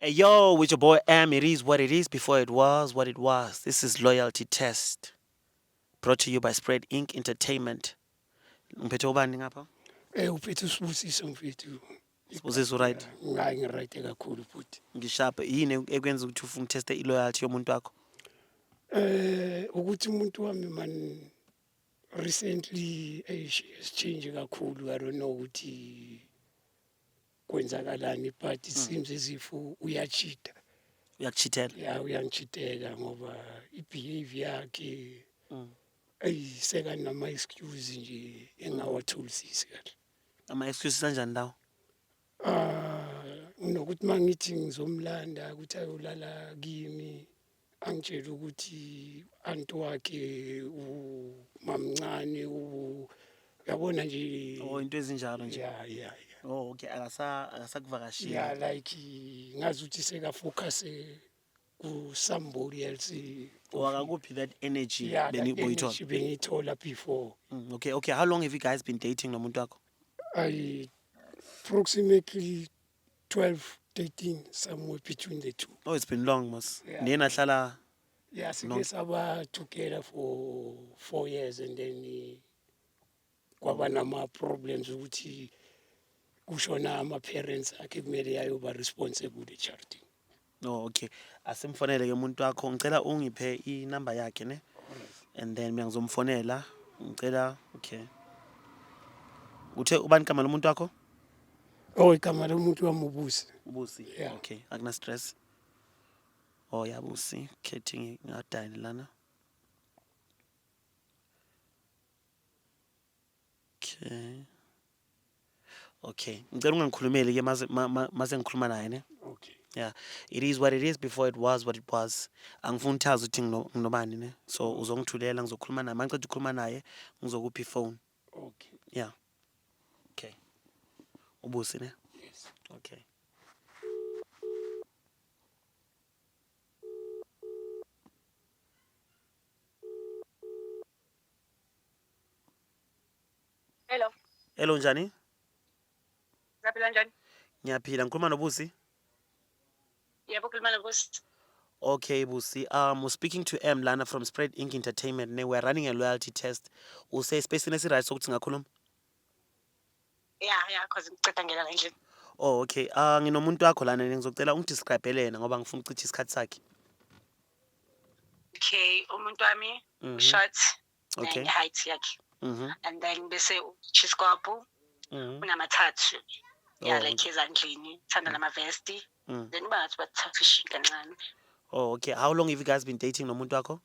Hey yo, with your boy M, it is what it is before it was what it was. This is Loyalty Test. Brought to you by Spread Inc. Entertainment. Ngiphethe ubani ngapha? Uphethe uSibusiso mfethu. Sibusiso right. Hayi ngiright kakhulu futhi. Ngishaphe yini ekwenza ukuthi ufune uteste i-loyalty yomuntu wakho? Ukuthi umuntu wami man recently eish change kakhulu, I don't know ukuthi kwenzakalani, but it seems as if uyachita. Uyakuchithela. Ya, uyangichitela ngoba i-behavior yakhe eyiseka nama excuse nje engawatholisisi kahle. Ama excuses anjani lawo? Ah, nokuthi mangithi ngizomlanda ukuthi ayolala kimi, angitshela ukuthi anti wakhe umamncane, uyabona nje. Oh, into ezinjalo nje. Ya. Oh, okay, akasakuvakashile. Yeah, like ngazi ukuthi seka focus ku somebody else. Or akakuphi that energy Yeah, that beni boyithola? energy bengiyithola before. Okay. How long have you guys been dating nomuntu wakho? I approximately 12 13, somewhere between the two. Oh, it's been long mos. Yeah. Niye nahlala Yeah, sike No. saba together for 4 years and then kwaba nama problems ukuthi kushona ama parents akhe, kumele ayoba responsible echardini. Oh, okay. Asimfonele ke umuntu wakho. Ngicela ungiphe inamba yakhe ne. And then mina ngizomfonela. Ngicela, okay. Uthe ubani igama lomuntu wakho? Oh, igama lomuntu wami uBusi. Ubusi. Yeah. Okay, akuna stress. Oh ya Busi, khethi ngadayini lana. Okay. Okay, ngicela ungangikhulumeli ke maze maze ngikhuluma naye ne. Okay. Yeah, it is what it is before it was what it was. Angifuni ukuthi azi ukuthi nginobani ne. So uzongithulela, ngizokhuluma naye. Mangiceda ukukhuluma naye ngizokupha ifone. Okay. Yeah. Okay. Ubusi ne? Yes. Okay. Hello. Hello, njani? Ngiyaphila, njani? Ngiyaphila, ngikhuluma noBusi? Yebo, khuluma noBusi. Okay, Busi. We're speaking to M lana from Spread Inc Entertainment. Ne, we're running a loyalty test. Use space nesi right sokuthi singakhuluma? Yeah, cause ngiceda ngena la endlini. Oh, okay. Nginomuntu wakho lana, ngizocela ungidescribe yena ngoba ngifuna ukuchitha isikhathi sakhe. Okay, umuntu wami short ne-height yakhe. And then bese uchiskwapu unamathathu. Yeah, Oh, like ezandleni, thanda lamavesti. Then uba ngathi bathatha kancane. Oh, okay. How long have you guys been dating nomuntu wakho?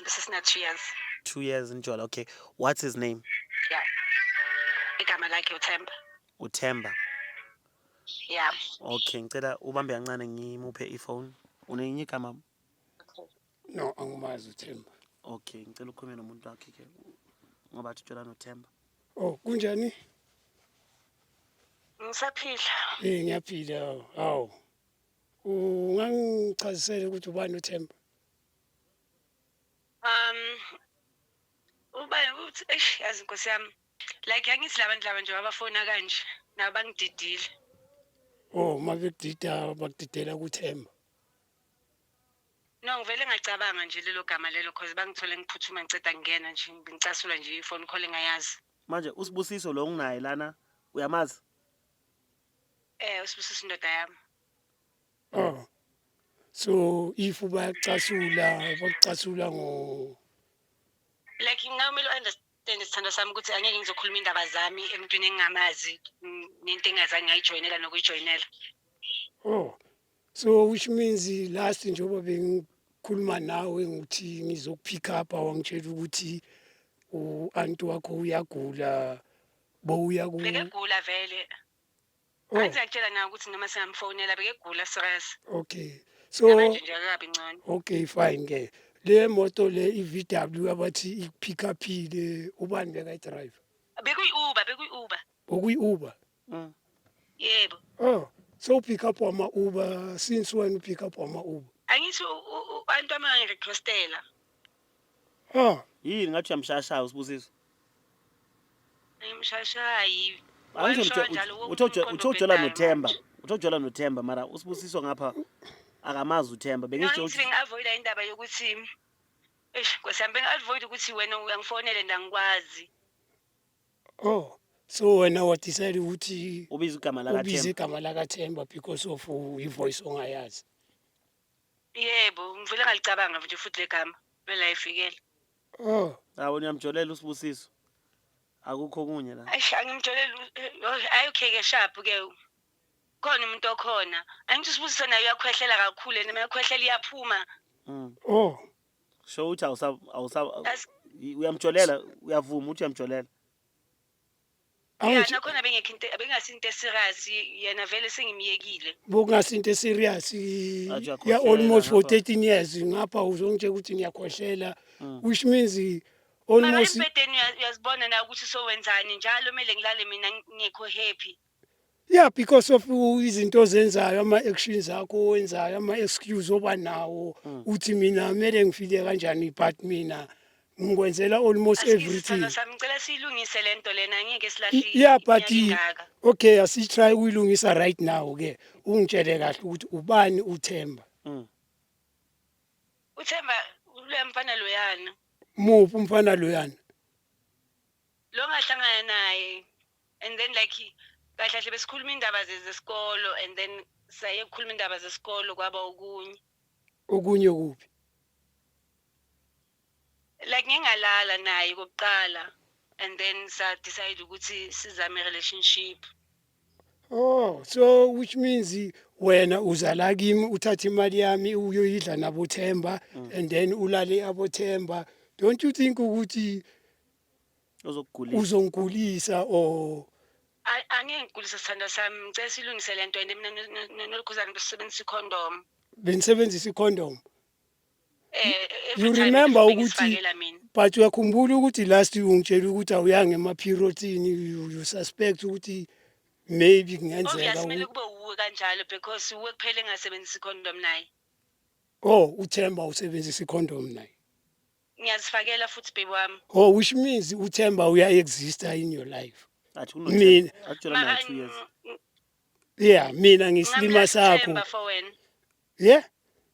Bese sina 2 years. 2 years njola. Okay. What's his name? Yeah. Igama lakhe uThemba. Uthemba. Yeah. Okay, ngicela ubambe kancane ngimuphe ifone. Unenye igama? Okay. No, angimazi uThemba. Okay, ngicela ukhulume nomuntu wakhe ke. Ngoba athi utshela noThemba. Oh, kunjani? Ngisaphila. Ngiyaphila. Hawu. Ungangichazisela ukuthi ubani uThemba? Uba uthi eish, yazi inkosi yami. Like angithi labantu laba nje abafona kanje nabo bangididile. Oh, mabekudida bakudidela kuThemba. No, ngivele ngacabanga nje lelo gama lelo cause bangithole ngiphuthuma ngiceda ngingena nje, ngicasula nje i-phone call engayazi. Manje uSibusiso lo nginaye lana uyamazi? Usibusiso indoda yami. Oh. So if bayacasula, bakucasula ngo Like ngawumele understand isithando sami ukuthi angeke ngizokhuluma indaba zami emntwini engingamazi, nento engingazange ngayijoyinela nokuyijoyinela. Oh. So which means last njengoba bengikhuluma nawe ngithi ngizokupick up, wangitshela ukuthi u-anti wakho uyagula, bowuya ku Bekegula vele. Oh, Angithi ngiyakutshela nawe ukuthi noma singamfonela bekegula serious. Okay. So Namanje nje akakabi ngcono. Okay, fine ke. Le moto le i-VW abathi ikupick upile, ubani bekayi-drive? Bekuyi-Uber, bekuyi-Uber. Okuyi-Uber. Yebo. Oh, so pick up wama-Uber since when upick up wama-Uber? Angithi anti wami angirequestela. Ah, Yini ngathi uyamshayashaya uSibusiso? Ngimshashayi. Angisho Wayemsho kanjalo, uthe wonke uthe ujola umqondo noThemba. obhedayo manje. Uthe ujola noThemba mara uSibusiso ngapha akamazi uThemba. No, Bengisho ngithi ukuthi bengi-avoida indaba yokuthi eish nkosi yami, bengi-avoid ukuthi wena uyangifonela and angikwazi. Oh, so wena wa-decide ukuthi ubiza igama ubize lakaThemba. Igama lakaThemba because of i-voice ongayazi. Yebo, ngivele ngalicabanga nje futhi legama bela ifikela. Oh. Ah, wena uyamjolela uSibusiso. Akukho okunye la. Eish, angimjoleli hayi, okay ke, sharp ke, khona umuntu okhona. Angithi uSibusiso naye uyakhwehlela kakhulu and mayakhwehlela iyaphuma. Oh. Sho ukuthi awusa awusa As- uyamjolela, uyavuma ukuthi uyamjolela. Ya, Angithi nakhona bengekho into, bengasinto e-serious, yena vele sengimyekile. Bokungasinto e-serious Athi ya uyakhwehlela almost for ngapha. 13 years, ngapha uzongitshela ukuthi ngiyakhwehlela, which means Mara almost embhedeni uyazibona na ukuthi sowenzani njalo, kumele ngilale mina ngekho happy. Yeah, because of izinto ozenzayo, ama-actions akho owenzayo, ama-excuse oba nawo, uthi mina kumele ngifile kanjani, but mina ngikwenzela almost Asikisi, everything. sithandwa sami, ngicela siyilungise le nto lena, angeke silahle Yeah, but iminyaka engaka. okay, asi-try ukuyilungisa right now ke. Ungitshele kahle ukuthi ubani uThemba. UThemba uloya mfana loyana. Muphi umfana loyana? Lo ngahlangana naye and then like kahle kahle besikhuluma indaba zesikolo and then saye ukukhuluma indaba zesikolo, kwaba okunye. Okunye kuphi? Like ngingalala naye kokuqala and then sa decide ukuthi sizame relationship. Oh, so which means wena uza la kimi, uthathe imali yami uyoyidla naboThemba and then ulale aboThemba. Don't you think ukuthi Uzokugulisa. Uzongigulisa or Angeke ngigulise, sithandwa sami, ngicela silungise le nto and mina nolukhuzane besisebenzisa i-condom. Benisebenzisa i-condom? Every You time remember ukuthi bengizifakela mina. But uyakhumbula ukuthi last ungitshela ukuthi awuyanga ema-periodini, you suspect ukuthi maybe kungenzeka Obvious, kumele kube wuwe kanjalo because uwe kuphela engasebenzisi i-condom naye. Oh, uThemba usebenzisa i-condom naye? Ngiyazifakela futhi, baby wami. Oh, which means uThemba uya-exista in your life. Athi Mina ajola naye 2 years. Yeah, mina ngisilima Ngamlahla sakho. uThemba for wena. Yeah.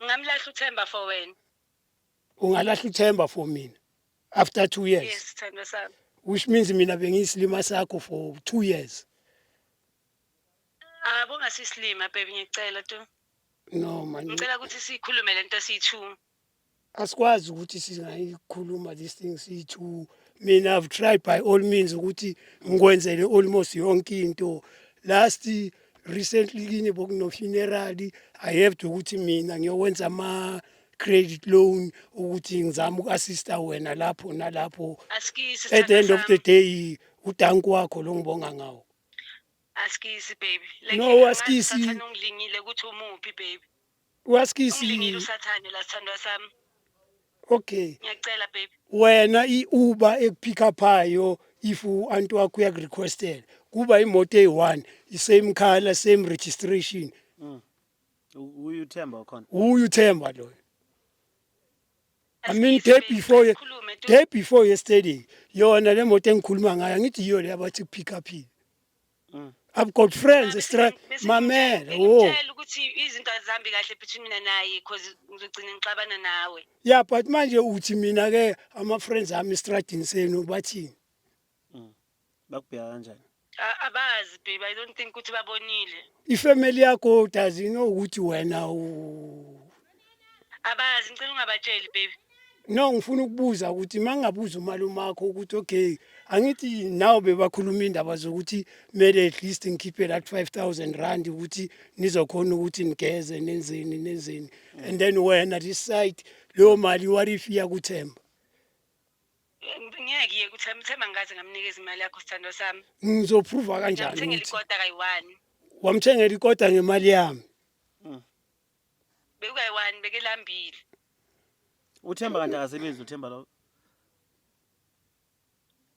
Ngamlahla uThemba for wena. Ungalahla uThemba for mina after 2 years? Yes, sithandwa sami. Which means mina bengiyisilima sakho for 2 years. Ah, bongasisilima, baby, ngiyacela tu. No man. Ngicela ukuthi sikhulume lento siyi-two. Asikwazi ukuthi singayikhuluma this thing siyi-two. Mina I've tried by all means ukuthi ngikwenzele almost yonke into. Last recently kini bokuno-funeral, I have to ukuthi mina ngiyokwenza ama-credit loan ukuthi ngizame uku-assista wena lapho nalapho. Asikisi, At the end sithandwa of the sami. day, udanki wakho lo ngibonga ngawo. Asikisi, baby. Like No, angazi asikisi. uSathane ungilingile ukuthi umuphi, baby. Waskisi. Ungilingile uSathane la, sithandwa sami. Okay. Ngiyacela, baby. Wena i-Uber eku-pick upayo if u-anti wakho uyaku-requestela, kuba imoto eyi-one, i-same color, same registration. Uye uThemba wakhona. Uye uThemba loyo. I mean, Asikisi, day baby, before sikhulume tu. day before yesterday, yona le moto engikhuluma ngayo, angithi yiyo le abathi pick upile. I've got friends estra mamela wo. Bengitshela ukuthi izinto azihambi kahle between mina naye because ngizogcina ngixabana nawe. Yeah, but manje uthi mina ke ama-friends ami estradini senu bathini? Bakubheka kanjani? Abazi, baby, I don't think ukuthi babonile. I-family yakho does you know ukuthi wena Abazi, ngicela ungabatsheli, baby. No, ngifuna ukubuza ukuthi mangabuza umalume wakho ukuthi okay, angithi nawe bebakhuluma indaba zokuthi kumele at least ngikhiphe that 5000 rand ukuthi nizokhona ukuthi nigeze, nenzeni nenzeni, and then wena this side leyo mali, what if iya kuThemba? Ngeke iye kuThemba. Themba ngikaze ngamnikeza imali yakho, sithandwa sami. Ngizo-prova kanjani Ngamthengela ukuthi ikota kayi-one. Wamthengela ikota ngemali yami? Bekukayi-one, bekelambile. UThemba kanti akasebenzi uThemba lo?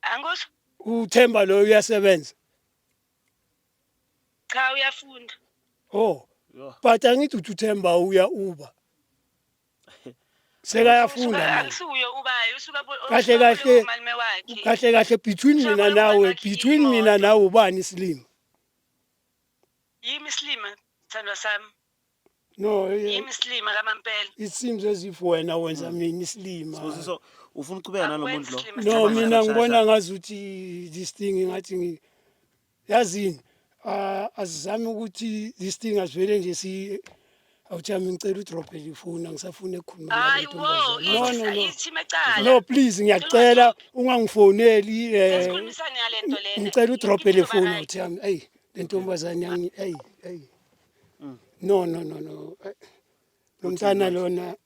Angosho. UThemba loyo uyasebenza? Cha, uyafunda. Oh. Yo. But angithi uthi uThemba uya Uber, sekayafunda manje. Akusuye ubayo, usuka Kahle kahle umalume wakhe. Kahle kahle, between mina Usuka nawe, umalume wakhe between mina imoto. nawe, ubani isilima? Yimi isilima, sithandwa sami. No, Yimi isilima kamampela. it seems as if wena wenza mina isilima. Sibusiso, ufuna ukuchubeka nalo muntu lo? Akwenzi. No, mina Shasha. ngibona ngazuthi this thing ngathi yazini, azizame ukuthi this thing asivele nje si, awuthami, ngicela udrophe ifoni, angisafuni ukukhuluma Hayi nale wo, ntombazane. No, no, no. ithi mecala. No, please, ngiyacela ungangifoneli. Sikhulumisane ngale nto lena. Ngicela udrophe le Izoba phone. right. Awuthami, eyi, le ntombazane yangi, eyi, eyi, no, no, no, no. Lo mntana lona,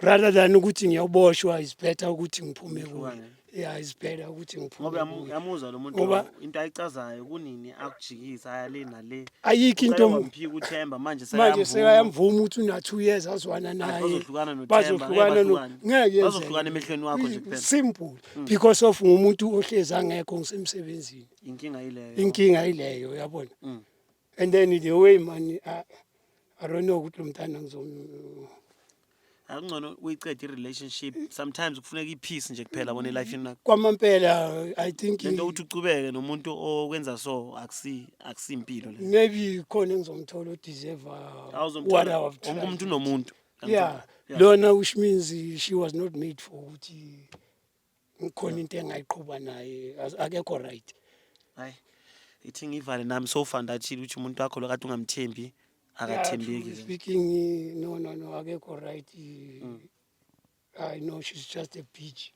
rather than ukuthi ngiyoboshwa, is better ukuthi ngiphume kuye. Nihlukane. Yeah, is better ukuthi ngiphume Ngoba kuye. uyamuzwa lo muntu lo, into ayicazayo kunini akujikisa aya le nale. Ayikho Uqale into. wamphika uThemba, manje Manje sekayamvuma. sekayamvuma ukuthi una 2 years azwana naye. Bazohlukana noThemba, Bazohlukana ngeke no bahlukane. Ngeke yenzeke. Bazohlukana emehlweni wakho nje kuphela. Simple, because of ngumuntu ohlezi angekho, ngisemsebenzini. Inkinga yileyo. Inkinga ileyo, uyabona. And then the way, man, I don't know ukuthi lo mntana ngizom Akungcono uyicede i-relationship. Sometimes kufuneka i-peace nje kuphela bona elifini lakho. Kwamampela, I think. Lento ukuthi ucubeke nomuntu okwenza so akusimpilo le. Maybe khona engizomthola odeserve what Awuzomthola. I've Wonke tried. umuntu unomuntu. Yeah, lona, which means she was not made for ukuthi ngikhona into engayiqhuba naye. Akekho right. Hayi, ithi ngivale nami. So far ndathile ukuthi umuntu wakho lo kade ungamthembi akathembeki. Yeah, truly speaking, no, no, no, akekho right. I know she's just a bitch.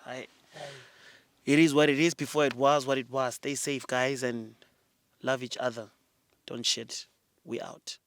Hayi, it is what it is before it was what it was. Stay safe, guys, and love each other. Don't shit. We out.